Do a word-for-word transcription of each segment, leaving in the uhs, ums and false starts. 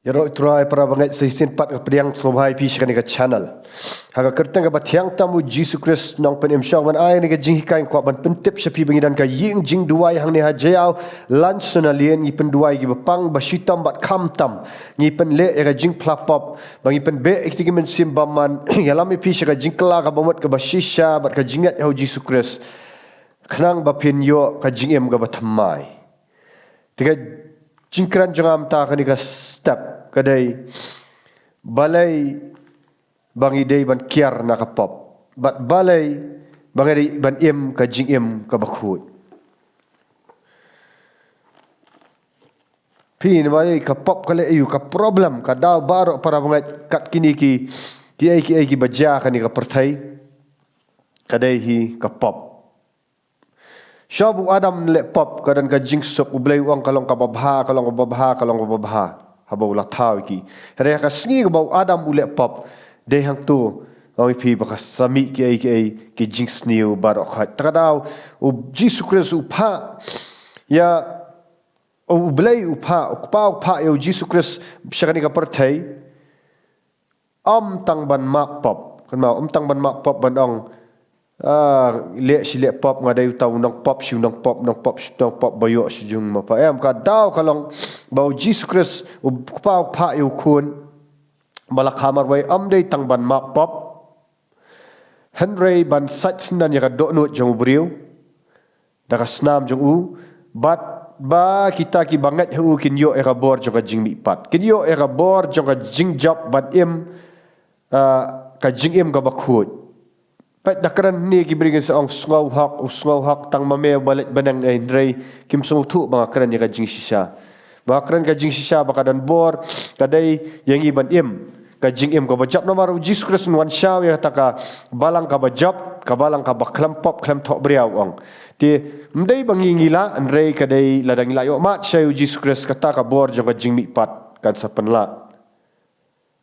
Ïaroh Trai, para bangeit, sa shisien pat nga pdiang sngewbha ïa phi sha kane ka channel. Ha ka kyrteng kaba thiang tam u Jisu Khrist, nongpynim, sngewbha ban ai kane ka jinghikai, kwah ban pyntip sha phi ba ngi don ka ïing jingduwai hangne ha Jaïaw Lansonalane, ngi pynduwai kiba pang, ba shitom bad khamtam. Ngi pynleh ïa ka jingphla pop, ba ngi pynbeh ïa ki mynsiem bymman, ïalam ïa phi sha ka jingkylla kaba mut kaba shisha bad ka jingngeit ha u Jisu Khrist, khnang ba phin ïoh ka jingim kaba thymmai. Te ka jingkren jong nga mynta kane ka step ka dei, balei ba ngi dei ban kiar na ka pop, bad balei ba ngi dei ban im ka jingim kaba khuid. Phi, namar ka pop ka leh aïu? Ka problem, ka daw baroh, para bangeit, kat kine ki, kiei kiei kiba jia ha kane ka pyrthei, ka dei hi ka pop. Shuwa ba u Adam leh pop, ka don ka jingsuk, U Blei u ong ka long kaba bha, ka long kaba bha, ka long kaba bha, haba u la thaw ïa ki. Hynrei ha ka sngi kaba u Adam u leh pop, dei hangto, ong ïa phi, ba ka sa mih kiei kiei ki jingsniew baroh khoit. Ta ka daw u Jisu Khrist u phah ïa, U Blei u phah, U Kpa u phah ïa u Jisu Khrist sha kane ka pyrthei, ym tang ban map pop. Kynmaw, ym tang ban map pop, ban ong, ah, leh shi leh pop, nga dei uta u nongpop, shi u nongpop, nongpop, shi nongpop ba ïoh shi jong ma pa. Em, ka daw ka long ba u Jisu Khrist, U Kpa u phah ïa u Khun ba la kha marwei, ym dei tang ban map pop, hynrei ban sait synran ïa ka dohnud jong u briew da ka snam jong u, bad ba kita kiba ngeit ha u kin ïoh ïa ka bor jong ka jingmihpat, kin ïoh ïa ka bor jong ka jingjop ban im, ah, ka jingim kaba khuid. Peit, da kren hangne ki briew kin sa ong, sngewhok, u sngewhok, tang ma me uba leit bneng, eh, hynrei kim sngewthuh ba nga kren ïa ka jingshisha. Ba nga kren ka jingshisha ba ka don bor, ka dei ïa ngi ban im ka jingim kaba jop, namar u Jisu Khrist un wan shaw ïa kata ka balang kaba jop, ka balang kaba khlem pop khlem thohbria, u ong. Te ym dei ba ngi ngi lah, hynrei ka dei lada ngi la ïoh mad sha u Jisu Khrist, kata ka bor jong ka jingmihpat kan sa pynlah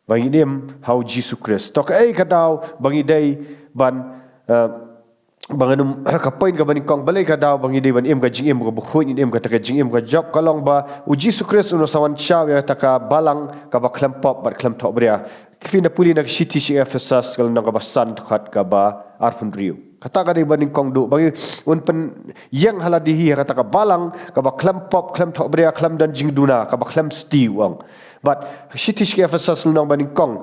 ba ngin im ha u Jisu Khrist. To kaei ka daw ba ngi dei ban, eh, ba ngan ym, ka point kaba nyngkong, balei ka daw ba ngi dei ban im ka jingim kaba khuid, ngin im kata ka jingim ka jop, ka long ba u Jisu Khrist un sa wan shaw ïa kata ka balang kaba khlem pop bad khlem thohbria. Phin da pule na ka shithi sha ki Ephesus, ka lynnong kaba san, dkhot kaba arphew hynriew. Kata ka dei ba nyngkong duh, ba ngi, un pynïeng ha lade hi ha kata ka balang kaba khlem pop, khlem thohbria, khlem don jingduna, kaba khlem stie, u ong. Bad shithi sha ki Ephesus lynnong ba nyngkong,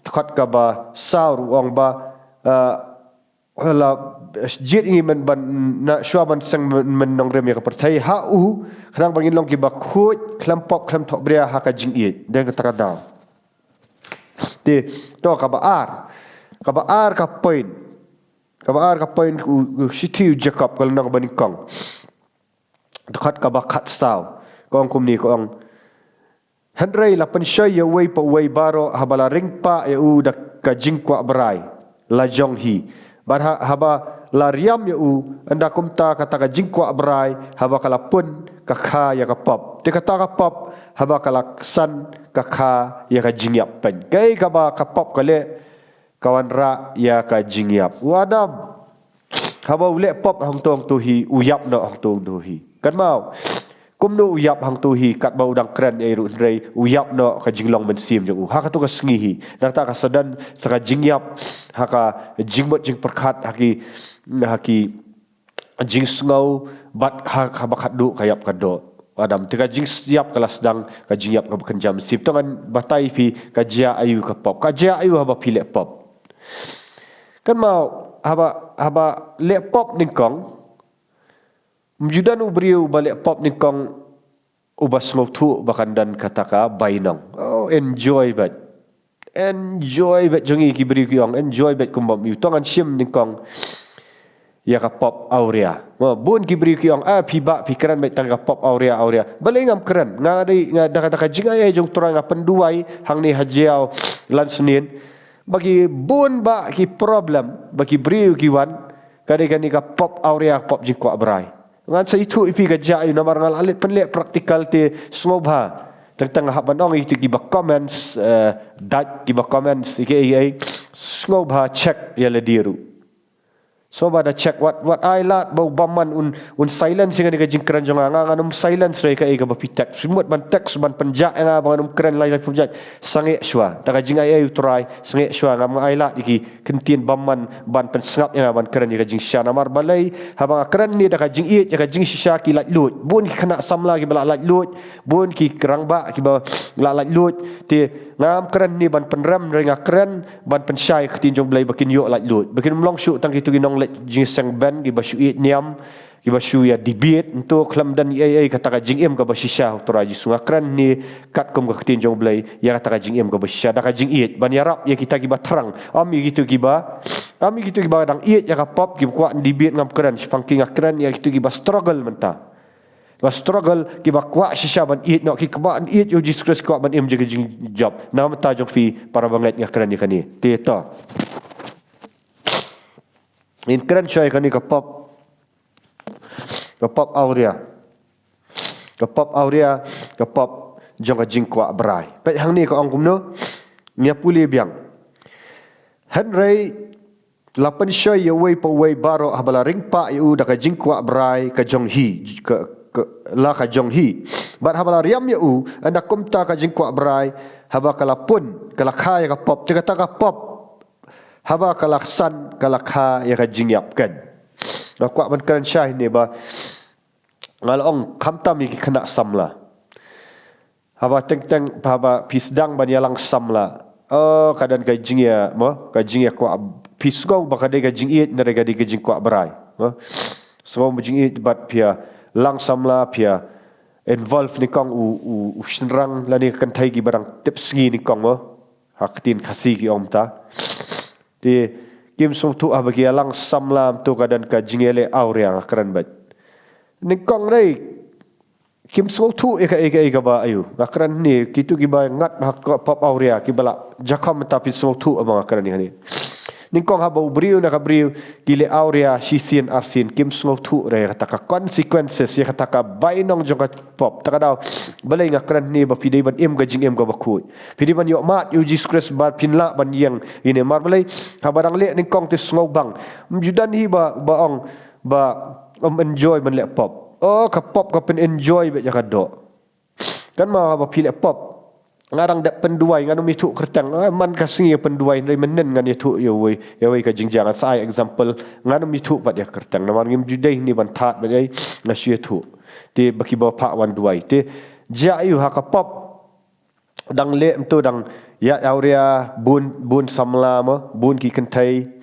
dkhot kaba saw ruh, u ong ba, eh, la jied ïa ngi mynban, na, shuwa ban seng myn, mynnongrim ïa ka pyrthei ha u, khnang ba ngin long kiba khuid, khlem pop khlem thohbria ha ka jingïeit. Dei kata ka daw. Te, to kaba ar. Kaba ar ka point. Kaba ar ka point, u, u shithi u Jakob, ka lynnong ba nyngkong, dkhot kaba khatsaw. Ka ong kumne, ka ong, hynrei la pynshoi ïa uwei pa uwei baroh haba la ring pah ïa u da ka jingkwah brai la jong hi. Bad ha, haba la riam ïa u, ynda kumta kata ka jingkwah brai, haba ka la pun, ka kha ïa ka pop. Te kata ka pop, haba ka la san, ka kha ïa ka jingïap pyn. Kaei kaba ka pop ka leh, ka wanrah ïa ka jingïap. U Adam, haba u leh pop hangto hangto hi, u ïap noh hangto hangto hi. Kynmaw, kumno u ïap hangto hi, katba u dang kren ei ruh, hynrei u ïap noh ka jinglong mynsiem jong u ha kato ka sngi hi. Nangta ka sa don sa ka jingïap ha ka jingmut jingpyrkhat, ha ki, ha ki jingsngew, bad ha, haba khatduh ka ïap ka doh. Adam, te ka jingïap ka la sdang, ka jingïap kaba kynja mynsiem. To ngan batai phi, ka jia aïu ka pop, ka jia aïu haba phi leh pop. Kynmaw, haba, haba leh pop nyngkong, ym ju don u briew ba leh pop nyngkong uba sngewthuh ba kan don kata ka bainong. Oh, enjoy bad. Enjoy bad jong ngi ki briew ki ong, enjoy bad kumba ym ju. To ngan shim nyngkong ïa ka pop awria. Mo, bun ki briew ki ong, ah, phi bah, phi kren bad tang ka pop awria, awria. Balei ngam kren? Nga dei, nga da, da ka jingai ei jong Trai nga pynduwai hangne ha Jaïaw Lansonalane. Ba ki bun bah ki problem, ba ki briew ki wan, ka dei kane ka pop awria, pop jingkwah brai. Ngan sa ïathuh ïa phi ka jia aïu, namar nga la leh pynleh practical, te sngewbha. Tang tang hap ban ong ïa kito kiba comments, eh, dait kiba comments, ïa kiei kiei. Sngewbha check ïa lade ruh. So ba da check, wat, wat ai lad ba u bymman un, un silence ïa kane ka jingkren jong nga, nga, ngan ym silence re kaei kaba phi text. Phi mut ban text, ban pynjah ïa nga ba ngan ym kren lai lai pynjah. Sangeh shuwa. Da ka jingaiei u Trai, sangeh shuwa, ngam ai lad ïa ki ktien bymman ban pynsngap ïa nga ban kren ïa ka jingshisha. Namar balei, haba nga kren hangne da ka jingïeit, ïa ka jingshisha ki laitluid. Bun ki khynnah samla kiba la laitluid, bun ki rangbah kiba la laitluid. Te ngam kren hangne ban pynrem, hynrei nga kren ban pynshai ïa ka ktien jong u Blei ba kin ïoh laitluid. Ba kin ym long shuh tang kito ki nongleit jingïaseng beiñ, kiba shu ïeit niam, kiba shu ïa debate, nto khlem don ei ei kata ka jingim kaba shisha ha u Trai Jisu. Nga kren hangne katkum ka ktien jong u Blei, ïa kata ka jingim kaba shisha, da ka jingïeit, ban ïarap ïa kita kiba thrang. Ym ïa kito kiba, ym ïa kito kiba dang ïeit ïa ka pop, kiba kwah debate, ngam kren shaphang ki, nga kren ïa kito kiba struggle mynta. Ba struggle, kiba kwah shisha ban ïeit noh, ki kwah ban ïeit ïa u Jisu Khrist, kwah ban im ïa ka jingjop. Na ka bynta jong phi, para bangeit, nga kren ïa kane. Te to. Ngin kren shuwa ïa kane ka pop. Ka pop awria. Ka pop awria, ka pop jong ka jingkwah brai. Peit hangne ka ong kumno? Ngi ïa pule biang. Hynrei la pynshoi ïa uwei pa uwei baroh haba la ring pah ïa u da ka jingkwah brai ka jong hi, ka, ka, la ka jong hi. Bad haba la riam ïa u, ynda kumta ka jingkwah brai, haba ka la pun, ka la kha ïa ka pop, te kata ka pop, haba ka la san, ka la kha ïa ka jingïap keiñ. Nga kwah ban kren shai hangne ba, nga la ong khamtam ïa ki khynnah samla. Haba teng teng, haba phi sdang ban ïalang samla. Oh, ka don ka jingïa, mo, ka jingïakwah, phi sngew ba ka dei ka jingïeit, hynrei ka dei ka jingkwah brai. Mo. Sngew ba jingïeit bad phi ïalang samla, phi ïa involve nyngkong u, u, u shynrang lane ka kynthei kiba dang tip sngi nyngkong, mo. Ha ka ktien Khasi ki ong mynta. Te kim sngewthuh haba ki ïalang samla, to ka don ka jingïaleh awria, nga kren beit. Nyngkong dei kim sngewthuh ïa kaei kaei kaba aiu. Nga kren hangne, kito kiba ngat ha ka pop awria, kiba la jia kham mynta, phi sngewthuh haba nga kren ïa kane. Nyngkong haba u briew na ka briew ki leh awria shisien arsien, kim sngewthuh re ïa kata ka consequences, ïa kata ka bainong jong ka pop. Ta ka daw, balei nga kren hangne ba phi dei ban im ka jingim kaba khuid. Phi dei ban ïoh mad ïa u Jisu Khrist bad phin lah ban ïeng ïa kine. Namar balei, haba dang leh nyngkong te sngewbang. Ym ju don hi ba, ba ong, ba, ym enjoy ban leh pop. Oh, ka pop ka pynenjoy beit ïa ka doh. Kynmaw haba phi leh pop, nga dang dep pynduwai, ngan ym ïathuh kyrteng. Ah, man ka sngi pynduwai, hynrei mynnin ngan ïathuh ïa uwei, ïa uwei ka jingjia. Ngan sa ai example, ngan ym ïathuh pat ïa ka kyrteng. Namar ngim ju dei hangne ban thad beit ei, nga shu ïathuh. Te ba kiba phah wan duwai. Te jia aiu ha ka pop, dang leh mynta dang ïaid awria, bun, bun samla mo, bun ki kynthei.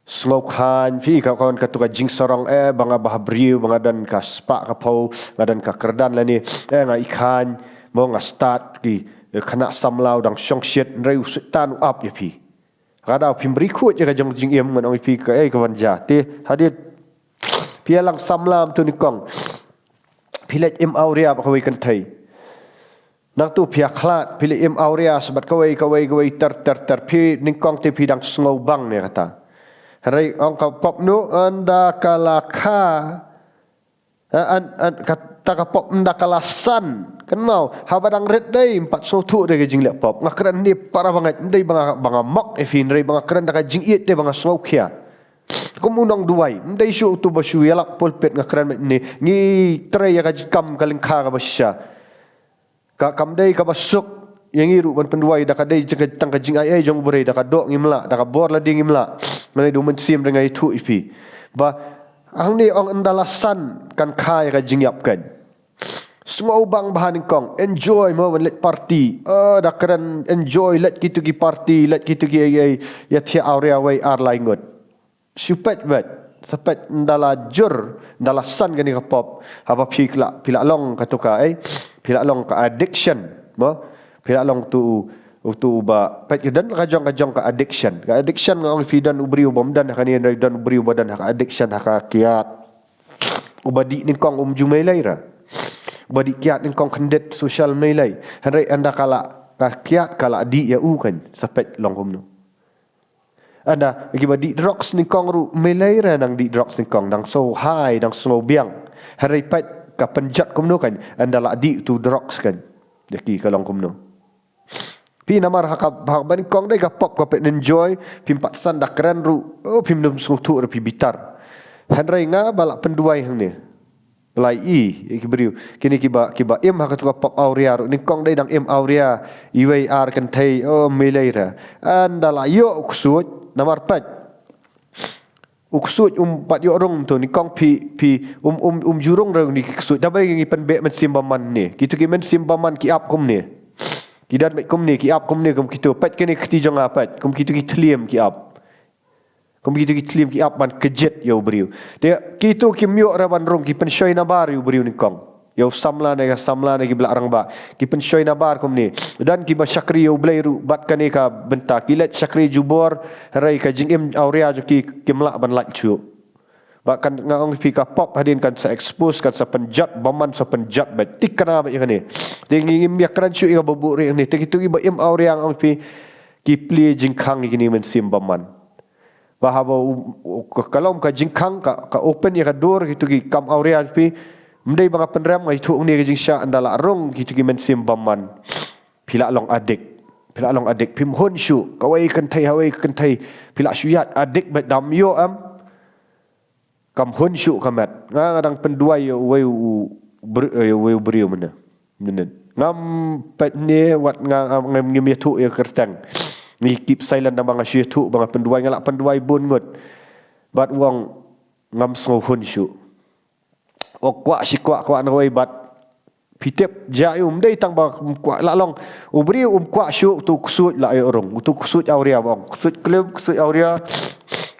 Sngew khlaiñ, phi ka kon katu ka jingsarong, eh, ba nga bhabriew, ba nga don ka spah ka phew, nga don ka kyrdan lane, eh, nga i khlaiñ, mo, nga stad ki, eh, khynnah samla u dang shongshit, hynrei u Soitan u ap ïa phi. Ka daw phim ri khuid ïa ka jong jingim, ngan ong ïa phi kaei kaban jia. Te hadien phi ïalang samla mynta nyngkong, phi leit im awria bad kawei kynthei. Nangta phi ïa khlad, phi leit im awria sa bad kawei, kawei, kawei, ter, ter, ter. Phi nyngkong te phi dang sngewbang ne kata. Hynrei ong ka pop, no, ynda ka la kha, eh, yn, yn, kata ka pop ynda ka la san. Kynmaw, haba dang rit dei, ym pat sngewthuh re ka jingleh pop. Nga kren hangne para bangeit, ym dei ba nga, ba nga mok ïa phi, hynrei ba nga kren da ka jingïeit te ba nga sngewkhia. Kum u nongduwai, ym dei shuh utu ba shu ïalap pulpit, nga kren mynne. Ngi trei ïa ka kam ka lyngkha kaba shisha. Ka, kam dei kaba suk ïa ngi ruh ban pynduwai, da ka dei jing, tang ka jingaiei jong u briew, da ka doh ngim lah, da ka bor lade ngim lah. Nga dei u mynsiem, hynrei nga ïathuh ïa phi ba hangne ong ynda la san kan kha ïa ka jingïap keiñ. Sngewbang bha nyngkong, enjoy mo, ban leit party. Ah, da kren enjoy, leit kito ki party, leit kito ki ei ei, ïa thiah awria wei ar lai ngut. Shu peit beit, sa peit ynda la jur, ynda la san kane ka pop, haba phi la, phi la long katu ka, eh, phi la long ka addiction, mo? Phi la long tu, tu ba, peit ka don ka jong, ka jong ka addiction. Ka addiction nga ong phi, don u briew bym don ha kane, don u briew ba don ha ka addiction ha ka kiad. Uba dih nyngkong um ju mei lei re. Uba dih kiad nyngkong khyndiat social mei lei. Hynrei ynda ka la, ka kiad ka la dih ïa u keiñ, sa peit long kumno. Ynda kiba dih drugs nyngkong ruh mei lei re, nang dih drugs nyngkong, dang sngew high, dang sngew biang. Hynrei peit ka pynjot kumno keiñ, ynda la dih tu drugs keiñ. Ïa ki ka long kumno. Phi namar ha ka, ha kaba nyngkong dei ka pop ka pynenjoy, phim pat san da kren ruh, oh, phim nym sngewthuh ruh phi bitar. Hynrei nga ba lah pynduwai hangne. Ba lah i, ïa ki briew. Kine kiba, kiba im ha katu ka pop awria ruh. Nyngkong dei dang im awria, iwei ar kynthei, oh, mei lei ra. Ynda lah ïoh u ksuid, namar peit. U ksuid um pat ïoh rung tu, nyngkong phi, phi, um, um, um ju rung ruh ïa une u ksuid. Dei ba ngi pynbeh mynsiem bymman ne. Kitu ki mynsiem bymman ki ap kumne. Ki don beit kumne, ki ap kumne kum kitu. Peit kane ka kti jong nga peit. Kum kitu ki thliem ki ap. Kum kitu ki thliem ki ap ban kjit ïa u briew. Te kitu kim ïoh ruh ban rung, ki pynshoi nabar ïa u briew nyngkong. Ïa u samla ne ka samla ne kiba lah rangbah. Ki pynshoi nabar kumne. Don kiba shakri ïa U Blei ruh bad kane ka bynta. Ki leit shakri jubor, hynrei ka jingim awria jong ki kim lah ban lait shuh. Ba kan nga ong phi ka pop hadien kan sa expose, kan sa pynjot, bymman sa pynjot beit. Thikna beit ïa kane. Te ngi ngim ïakren shuh ïa kaba buhrieh ne. Te kitu kiba im awria nga ong phi ki plie jingkhang ïa kine mynsiem bymman. Ba haba u, u, ka, ka long ka jingkhang ka, ka open ïa ka dur kitu ki kam awria phi. Ym dei ba nga pynrem, nga ithuh hangne ka jingshisha, ynda lah rung kitu ki mynsiem bymman. Phi lah long addict. Phi lah long addict. Phim hun shuh. Kawei ka kynthei, hawei ka kynthei. Phi lah shu ïaid addict beit, dam ïoh em. Kam hun shuh ka met. Nga, nga dang pynduwai ïa uwei u, u br-, ïa uwei u briew mynne. Mynne. Ngam peit ne wat nga, nga, ngam, ngam ïathuh ïa ka kyrteng. Ngi keep silent, dang ba nga shu ïathuh ba nga pynduwai, nga lah pynduwai bun ngut. Bad u ong ngam sngew hun shuh. U kwah shi kwah, kwah na kawei bad phi tip, jia ïa u, ym dei tang ba um kwah, lah long u briew um kwah shuh, utu u ksuid lah ïoh rung, utu u ksuid awria ba ong. Ksuid khlem, ksuid awria,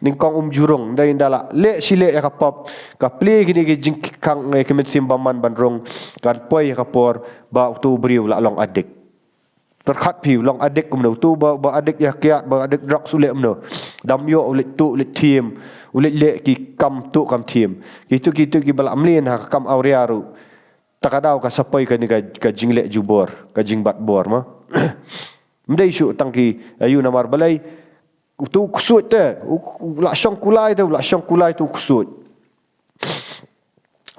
nyngkong um ju rung, ym dei, ynda lah leh shi leh ïa ka pop, ka plie kine ki jingkhang, eh, ki mynsiem bymman ban rung, kan poi ïa ka por ba utu u briew lah long addict. Pyrkhat phi, u long addict kumno, utu ba, ba addict ïa kiad, ba addict drugs u leh kumno. Dam ïoh, u leit tuh, u leit thiem, u leit leh ki kam tuh kam thiem. Kitu, kitu kiba lah mlien ha ka kam awria ruh. Ta ka daw ka sa poi kane ka, ka jingleh jubor, ka jingbat bor ma. Ym dei shuh tang ki, aïu, namar balei, utu u ksuid te, u, u lah shong kulai te, u lah shong kulai utu u ksuid.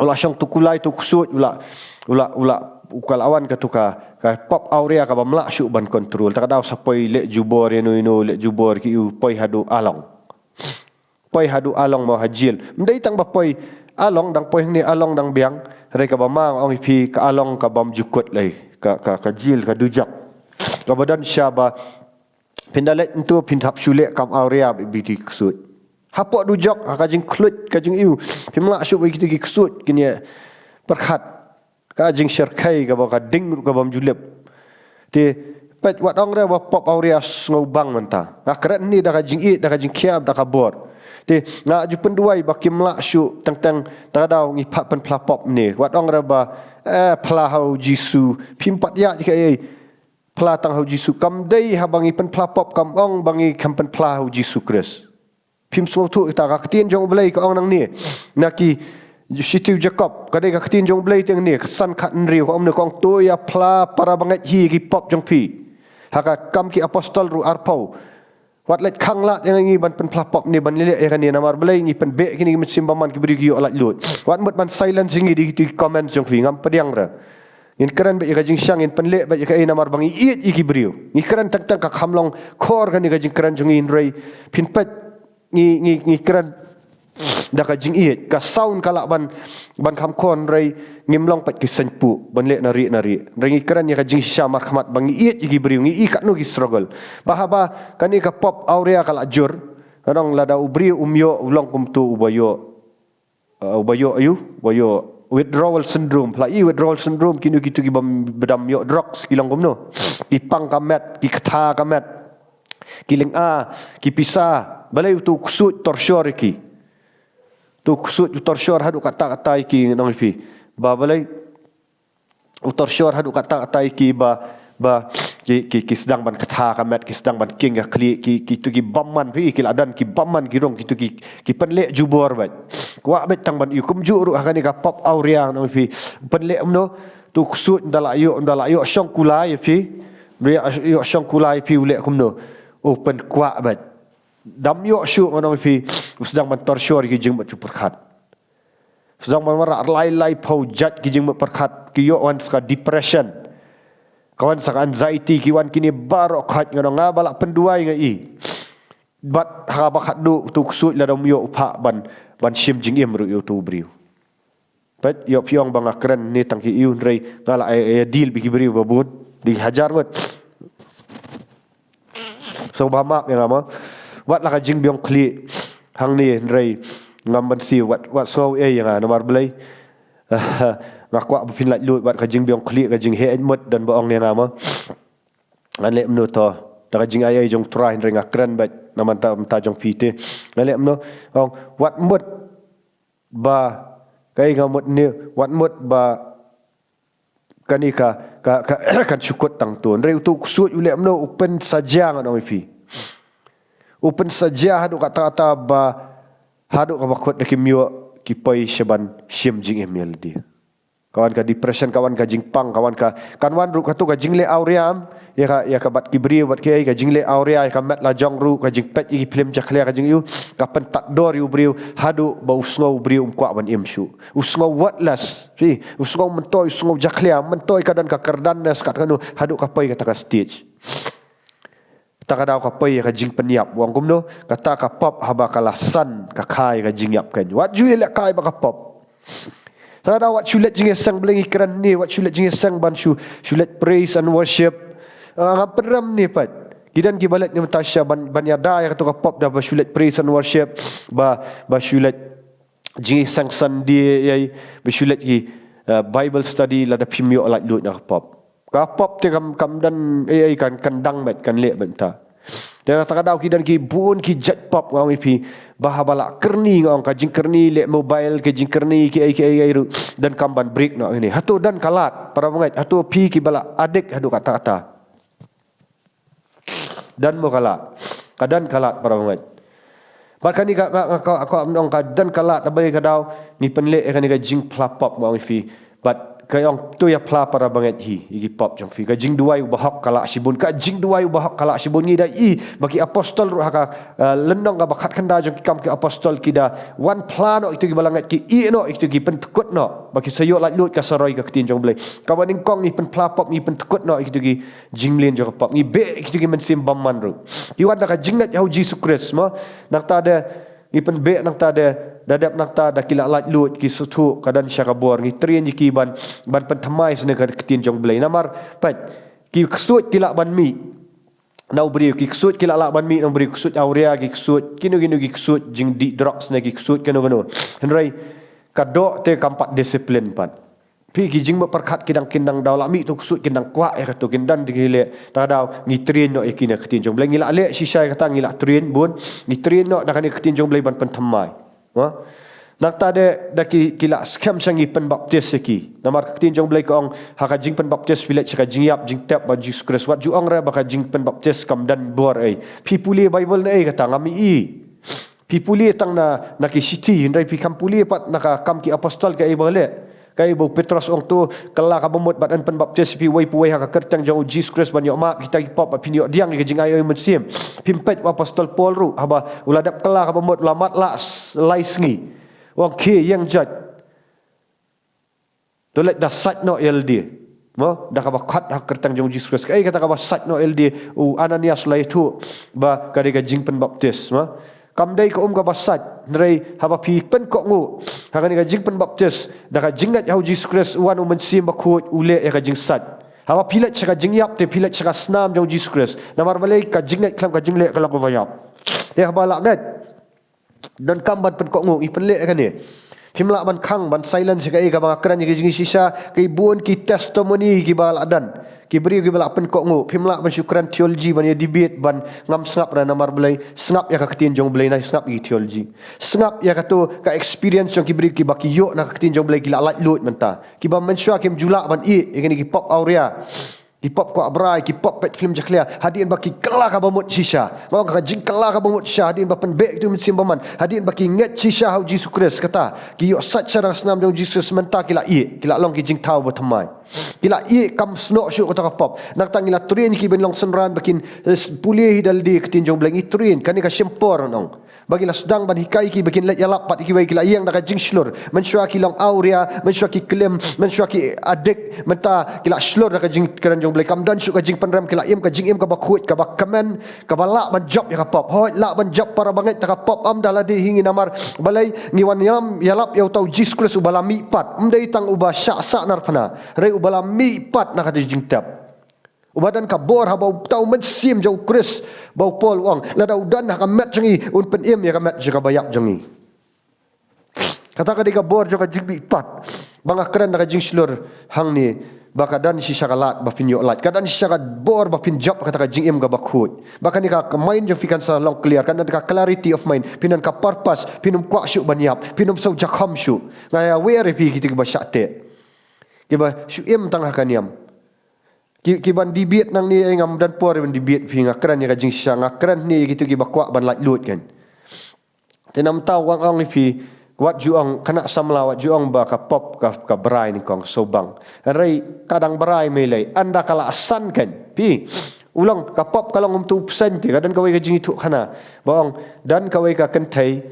U lah shong utu u kulai utu u ksuid, u lah, u lah, u lah, u ka lah wan katu ka, ka pop awria kaba ym lah shuh ban control. Ta ka daw sa poi leh jubor ïano ïano, leh jubor ki u poi haduh along. Poi haduh along mo ha jil. Ym dei tang ba poi along, dang poi hangne along dang biang. Hynrei kaba ma nga ong ïa phi ka along kabym ju kut lei. Ka, ka, ka jil, ka dujok. Kaba don sha ba phin da leit ntu phin hap shu leh kam awria beit, beit ki ksuid. Hapoh dujok, ha ka jingkhluit, ka jingïohi. Phim lah shuh beit kitu ki ksuid, kine pyrkhat. Ka jingshyrkhei kaba ka ding ruh kabym ju lip. Te peit wat ong re ba pop awria sngewbang mynta. Nga kren ne da ka jingïeit, da ka jingkhia, da ka bor. Te nga ju pynduwai ba kim lah shuh teng teng ta ka daw ngi pha-, pynphla pop ne. Wat ong re ba, eh, phla ha u Jisu. Phim pat ïa ka ei. Phla tang ha u Jisu, kam dei haba ngi pynphla pop kam ong ba ngi kham pynphla ha u Jisu Khrist. Phim sngewthuh kita, ka ktien jong U Blei ka ong nangne. Na ki shithi u Jakob, ka dei ka ktien jong U Blei te hangne, ka san khathynriew, ka ong ne, ka ong to ïa phla para bangeit hi ki pop jong phi. Ha ka Kam ki Apostol ruh arphew. Wat leit khang lad ïa ngi ban pynphla pop ne ban leh ïa kane namar balei ngi pynbeh kine ki mynsiem bymman ki briew ki ïoh laitluid. Wat mut ban silence ïa ngi da kito ki comments jong phi, ngam pdiang re. Ngin kren beit ïa ka jingshisha, ngin pynleh beit ïa kaei namar ba ngi ïeit ïa ki briew. Ngi kren teng teng, ka kham long khor kane ka jingkren jong ngi hynrei phin peit ngi, ngi, ngi kren da ka jingïeit, ka sound ka lah ban, ban kham khor hynrei ngim long pat ki seng puh ban leh na rieh na rieh. Hynrei ngi kren ïa ka jingshisha markhmat ba ngi ïeit ïa ki briew, ngi i katno ki struggle. Ba haba kane ka pop awria ka lah jur, ka ong lada u briew um ïoh, u long kumto uba ïoh, uh, uba ïoh aïu, uba ïoh withdrawal syndrome. Phi la i withdrawal syndrome, kino kito kibym, bym dam ïoh drugs ki long kumno. Ki pang ka met, ki ktha ka met. Ki lynga, ki pisa, balei? Uto u ksuid torture ïa ki. Uto u ksuid u torture haduh katta katta ïa ki, ngan ong ïa phi. Ba balei u torture haduh katta katta ïa ki ba, ba ki, ki, ki sdang ban ktha ka met, ki sdang ban kieng ka khlieh, ki, kito ki bymman phi, ki la don ki bymman ki rung, kito ki, ki pynleh jubor beit. Kwah beit tang ban ïoh, kumjuh ruh ha kane ka pop awria, ngan ong ïa phi. Pynleh kumno? Uto u ksuid ynda lah ïoh, ynda lah ïoh shong kulai ïa phi. Ynda ïoh shong kulai ïa phi u leh kumno? U pynkwah beit. Dam ïoh shuh, ngan ong ïa phi, u sdang ban torture ïa ki jingmut jingpyrkhat. Sdang ban wanrah lai lai phew jait ki jingmut pyrkhat, ki ïoh wan sa ka depression. Ka wan sa ka anxiety, ki wan kine baroh khoit. Nga ong nga ba lah pynduwai nga i. Bad haba khatduh utu u ksuid lada um ïoh u phah ban, ban shim jingim ruh ïa utu u briew. Peit, ïoh phi ong ba nga kren ne tang ki ïew, hynrei nga la ïa, ïa deal bad ki briew ba bun. Dei hajar ngut. Sngewbha map ïa nga mo. Wat la ka jingbiang khlieh hangne, hynrei ngam ban siew, wat, wat sngew ei ïa nga namar balei. Nga kwah ba phin laitluid, wat ka jingbiang khlieh, ka jingheh mut, don ba ong ïa nga mo. Ngan leh kumno to. Da ka jingai ei jong U Trai, hynrei nga kren beit namar ta, ta jong phi te. Ngan leh kumno. Ong, wat mut ba, kaei nga mut ne, wat mut ba kane ka, ka, ka, kan shu kut tang to. Hynrei utu u ksuid u leh kumno, u pynsaja, ngan ong ïa phi. U pynsaja haduh katta katta ba, haduh kaba kut da kim ïoh, ki poi sha ban shim jingim ïa lade. Ka wan ka depression, ka wan ka jingpang, ka wan ka, kan wan ruh katu ka jingleh awria, ïa ka, ïa ka bad ki briew, bad kiei, ka jingleh awria, ïa ka met la jong ruh, ka jingpeit ïa ki phlim jakhlia, ka jingïohi, ka pyntad dor ïa u briew, haduh ba u sngew u briew um kwah ban im shuh. U sngew worthless, phi, u sngew myntoi, u sngew jakhlia, myntoi, ka don ka kyrdan ne skat kano, haduh ka poi kata ka stage. Kata ka daw ka poi ïa ka jingpynïap, u ong kumno, kata ka pop haba ka la san, ka kha ïa ka jingïap keiñ. Wat ju ïalehkai bad ka pop. Kata ka daw wat shu leit jingïaseng, balei ngi kren ne, wat shu leit jingïaseng ban shu, shu leit praise and worship. Ah, ngam pynrem ne pat. Ki don kiba leit na mynta sha ban, ban ïada ïa kato ka pop da ba shu leit praise and worship, ba, ba shu leit jingïaseng Sunday, ïa, ba shu leit ki, ah, Bible study, lada phim ïoh laitluid na ka pop. Ka pop te kam, kam don, eh, eh, kan, kan dang beit, kan leh beit mynta. Te na kata ka daw ki don ki bun ki jait pop, nga ong ïa phi, ba haba la kyrni, nga ong, ka jingkyrni leh mobile, ka jingkyrni kiei kiei ruh, donkam ban break noh ïa kine. Hato don ka lad, para bangeit, hato phi kiba la addict haduh katta katta. Don mo ka lad. Ka don ka lad, para bangeit. Bad kane ka, ka, ka, ka, ka, ong ka don ka lad, haba ka daw ngi pynleh ïa kane ka jingphla pop, nga ong ïa phi. Bad ka ong to ïa phla, para bangeit, hi ïa ki pop jong phi. Ka jingduwai u bahok ka lah shibun. Ka jingduwai u bahok ka lah shibun. Ngi da i ba ki apostol ruh ha ka, eh, lynnong kaba khatkhyndai jong Ki Kam ki Apostol, ki da wan phla noh ïa kito kiba la ngeit, ki ïeh noh ïa kito, ki pynthikut noh ba ki sa ïoh laitluid, ka sa roi ka ktien jong U Blei. Kaba nyngkong ngi pynphla pop, ngi pynthikut noh ïa kito ki jingmlien jong ka pop. Ngi beh ïa kito ki mynsiem bymman ruh. Ki wan da ka jingngeit ha U Jisu Khrist mo. Nangta de, ngi pynbeh nangta de, da dep nangta da ki la laitluid, ki sngewthuh, ka don sha ka bor, ngi train ïa ki ban, ban pynthymmai sha kane ka ktien jong U Blei. Namar, peit, ki ksuid ki lah ban mih na u briew, ki ksuid ki lah, lah ban mih na u briew, ksuid awria, ki ksuid kino kino, ki ksuid jingdih drugs ne ki ksuid kino kino. Hynrei ka doh te kam pat discipline pat. Phi, ki jingmut pyrkhat ki dang, kin dang daw la mih uto u ksuid, kin dang kwah ïa kato, kin dang dei ki leh. Kata ka daw ngi train noh ïa ki na ka ktien jong U Blei. Ngi la leh shisha ïa kata, ngi la train bun. Ngi train noh da kane ka ktien jong U Blei ban pynthymmai. Ha? Nangta de, da ki, ki la skhem sha ngi pynbaptis ïa ki. Namar ka ktien jong U Blei ka ong, ha ka jingpynbaptis phi leit sha ka jingïap jingtep bad U Jisu Khrist. Wat ju ong re ba ka jingpynbaptis kam don bor ei. Phi pule Baibl ne ei kata, ngam i. Phi pule tang na, na ki shithi, hynrei phi kam pule pat na Ki Kam ki Apostol, kaei ba leh. Kaei ba u Petros u ong to, kylla ka bamut bad yn pynbaptis phi uwei pa uwei ha ka kyrteng jong U Jisu Khrist ban ïoh map kita ki pop bad phin ïoh pdiang ïa ka jingai ei u Mynsiem. Phim peit u Apostol Paul ruh, haba u la dep kylla ka bamut, u la mad la s-, lai sngi, u ong khie, ïeng jait. To leit da sait noh ïa lade. Mo, da kaba khot ha ka kyrteng jong U Jisu Khrist. Kaei kata kaba sait noh ïa lade, u Ananias u la ïathuh ba ka dei ka jingpynbaptis, mo. Kam dei ka um kaba sait, hynrei haba phi pynkohnguh ha kane ka jingpynbaptis da ka jingngeit ha U Jisu Khrist, u wan u Mynsiem Bakhuid, u leh ïa ka jingsait. Haba phi leit sha ka jingïap te phi leit sha ka snam jong U Jisu Khrist. Namar balei? Ka jingngeit khlem ka jingleh ka long kaba ïap. Te haba la ngeit, donkam ban pynkohnguh, ngi pynleh ïa kane. Phim lah ban khang, ban silence ïa kaei kaba nga kren ïa ki jingshisha, ki bun ki testimony kiba la don. Ki briew kiba la pynkohnguh, phim lah ban shu kren theology, ban ïa debate, ban ngam sngap re, namar balei? Sngap ïa ka ktien jong U Blei, nai sngap ïa ki theology. Sngap ïa kato ka experience jong ki briew kiba ki ïoh na ka ktien jong U Blei, ki la laitluid mynta. Kiba mynshuwa kim ju lah ban ïeh ïa kine ki pop awria, ki pop kwah brai, ki pop peit phlim jakhlia, hadien ba ki kylla ka bamut shisha. Nga ong ka jingkylla ka bamut shisha, hadien ba pynbeh ïa uto u Mynsiem Bymman, hadien ba ki ngeit shisha ha U Jisu Khrist, kata ki ïoh sait sha ka snam jong U Jisu Khrist, mynta ki la ïeh, ki la long ki jingthaw bathymmai. Ki la ïeh, kam snoh shuh kata ka pop. Nangta ngi la train ïa ki ban long synran ba kin, eh, pule hi da lade ka ktien jong U Blei, ngi train, kane ka shim por, nga ong. Ba ki la sdang ban hikai ki ba kin leit ïalap pat ïa kiwei, ki la ïeng da ka jingshlur. Mynshuwa ki long awria, mynshuwa ki klim, mynshuwa ki addict, mynta ki la shlur da ka jingkren jong U Blei. Kam don shuh ka jingpynrem, ki la im ka jingim kaba khuid, kaba kmen, kaba lah ban jop ïa ka pop. Hooid, lah ban jop para bangeit da ka pop, ym da lade hi ngi, namar balei? Ngi wan ïam ïalap ïa uta U Jisu Khrist uba la mih pat. Ym dei tang uba shah sah narphna, hynrei uba la mih pat na kata ka jingtep. Uba don ka bor, haba uta U Mynsiem jong U Khrist, ba U Paul u ong, lada u don ha ka met jong ngi, un pynim ïa ka met jong kaba ïap jong ngi. Kata ka dei ka bor jong ka jingmihpat. Ba nga kren da ka jingshlur hangne, ba ka don shisha ka lad ba phin ïoh lait. Ka don shisha ka bor ba phin jop kata ka jingim kaba khuid. Ba kane ka, ka mind jong phi kan sa long clear, kan don ka clarity of mind. Phin don ka purpose, phin ym kwah shuh ban ïap, phin ym shu jakham shuh. Nga ïa wer ïa phi kito kiba shah teh, kiba shu im tang ha ka niam. Ki, ki ban debate nangne, eh, ngam don por ban debate phi, nga kren ïa ka jingshisha, nga kren hangne ïa kito kiba kwah ban laitluid kan. Te namar kata nga ong ïa phi, wat ju ong, kane samla, wat ju ong ba ka pop ka, ka brai nyngkong, sngewbang. Hynrei ka dang brai, mailei, ynda ka la san kan. Phi, u long, ka pop ka long kumto u bseiñ te, ka don kawei ka jingïathuhkhana. Ba ong, don kawei ka kynthei,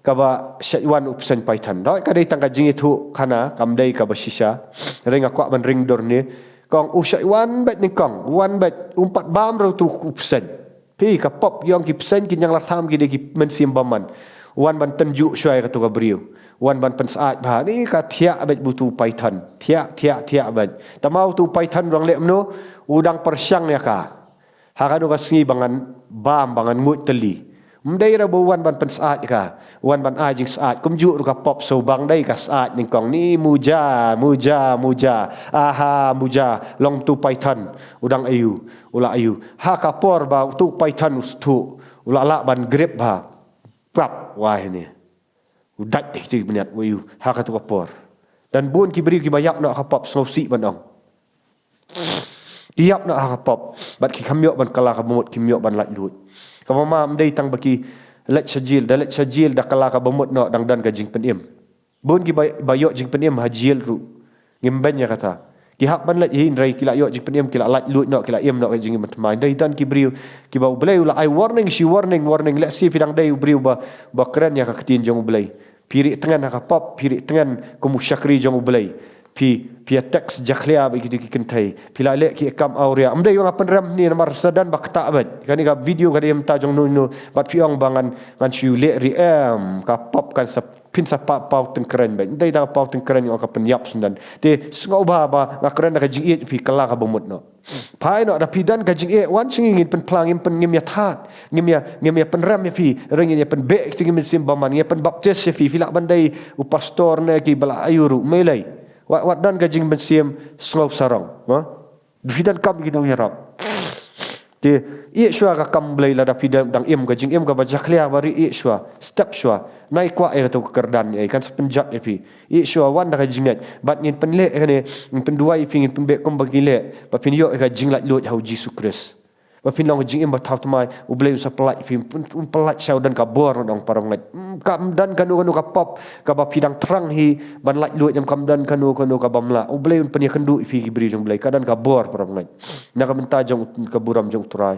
kaba shait wan u bseiñ python. Hooid, ka dei tang ka jingïathuhkhana, kam dei kaba shisha. Hynrei nga kwah ban ring dur hangne. Ka ong u shait wan beit nyngkong, wan beit, um pat bam ruh uto u bseiñ. Phi, ka pop, ïong ki bseiñ, ki ñianglartham, ki dei ki mynsiem bymman. Wan ban tynjuh shuwa ïa kato ka briew. Wan ban pynsyaid bha. Ni ka thiah beit bad uto u python. Thiah, thiah, thiah beit. Tangba uto u python u dang leh kumno, u dang pyrshang ïa ka. Ha kano ka sngi ba ngan bam, ba ngan nguid tylli. Ym dei ruh ba u wan ban pynsyaid ïa ka, u wan ban ai jingsyaid. Kumjuh ruh ka pop, sngewbang, dei ka syaid nyngkong. Ni muja, muja, muja. Aha, muja, long uto u python, u dang aiu, u la aiu. Ha ka por ba uto u python u sngewthuh, u la lah ban grip bha. Prap, wai hangne. U dait da kito ki bniat, u aiu, ha kato ka por. Don bun ki briew kiba ïap noh ha ka pop, sngewsih ban ong. Ki ïap noh ha ka pop, bad kim ïoh ban kylla ka bamut, kim ïoh ban laitluid. Kaba ma, ym dei tang ba ki leit sha jail, da leit sha jail, da kylla ka bamut noh, dang don ka jingpynim. Bun kiba, ba ïoh jingpynim ha jail ruh. Ngim beiñ ïa kata. Ki hap ban leit hi, hynrei ki la ïoh jingpynim, ki la laitluid noh, ki la im noh ka jingim thymmai. Hynrei don ki briew kiba U Blei u la ai warning, shi warning, warning. Lehse phi dang dei u briew ba, ba kren ïa ka ktien jong U Blei. Phi rieh tngen ha ka pop, phi rieh tngen kum u shakri jong U Blei. Phi, phi ïa text jakhlia bad kito ki kynthei. Phi la leh ki kam awria. Ym dei ba nga pynrem hangne namar sa don ba ktah beit. Kane ka video ka dei mynta jong no no. Bad phi ong ba ngan, ngan shu leh rieh, em, ka pop kan sa, phin sa pa, paw tyngkreiñ beit. Ym dei da paw tyngkreiñ, ong ka pynïap syndon. Te sngewbha ba nga kren da ka jingïeit, phi kylla ka bamut noh. Phai noh, da phi don ka jingeh, wan sha ngi, ngin pynphla, ngin pyn, ngim ïa thad, ngim ïa, ngim ïa pynrem ïa phi, hynrei ngin ïa pynbeh ïa kito ki mynsiem bymman, ngin ïa pynbaptis ïa phi, phi lah ban dei u pastor ne kiba la aiu ruh, mailei. Wat, wat don ka jingmynsiem sngewsarong, ha? Da phi donkam ki nongïarap. Te, ïeh shuwa ka kam Blei lada phi dang, dang im ka jingim kaba jakhlia, ba rieh, ïeh shuwa, step shuwa. Nai kwah ïa kato ka kyrdan, ïa kan sa pynjot ïa phi. Ïeh shuwa, wan da ka jingngeit. Bad ngin pynleh ïa kane, ngin pynduwai ïa phi, ngin pynbeh kumba ki leh. Ba phin ïoh ïa ka jinglaitluid ha U Jisu Khrist. Ba phin long ka jingim ba thaw thymmai, U Blei un sa pyllait ïa phi, un, un pyllait sha u don ka bor, ngan ong, para bangeit. Mm, kam don kano kano ka pop kaba phi dang thrang hi ban laitluid, em, kam don kano kano kaba mlah. U Blei un pynïakynduh ïa phi ki briew jong U Blei, ka don ka bor, para bangeit. Na ka bynta jong ka burom jong U Trai.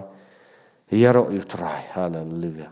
Ïaroh ïa U Trai. Haleluya.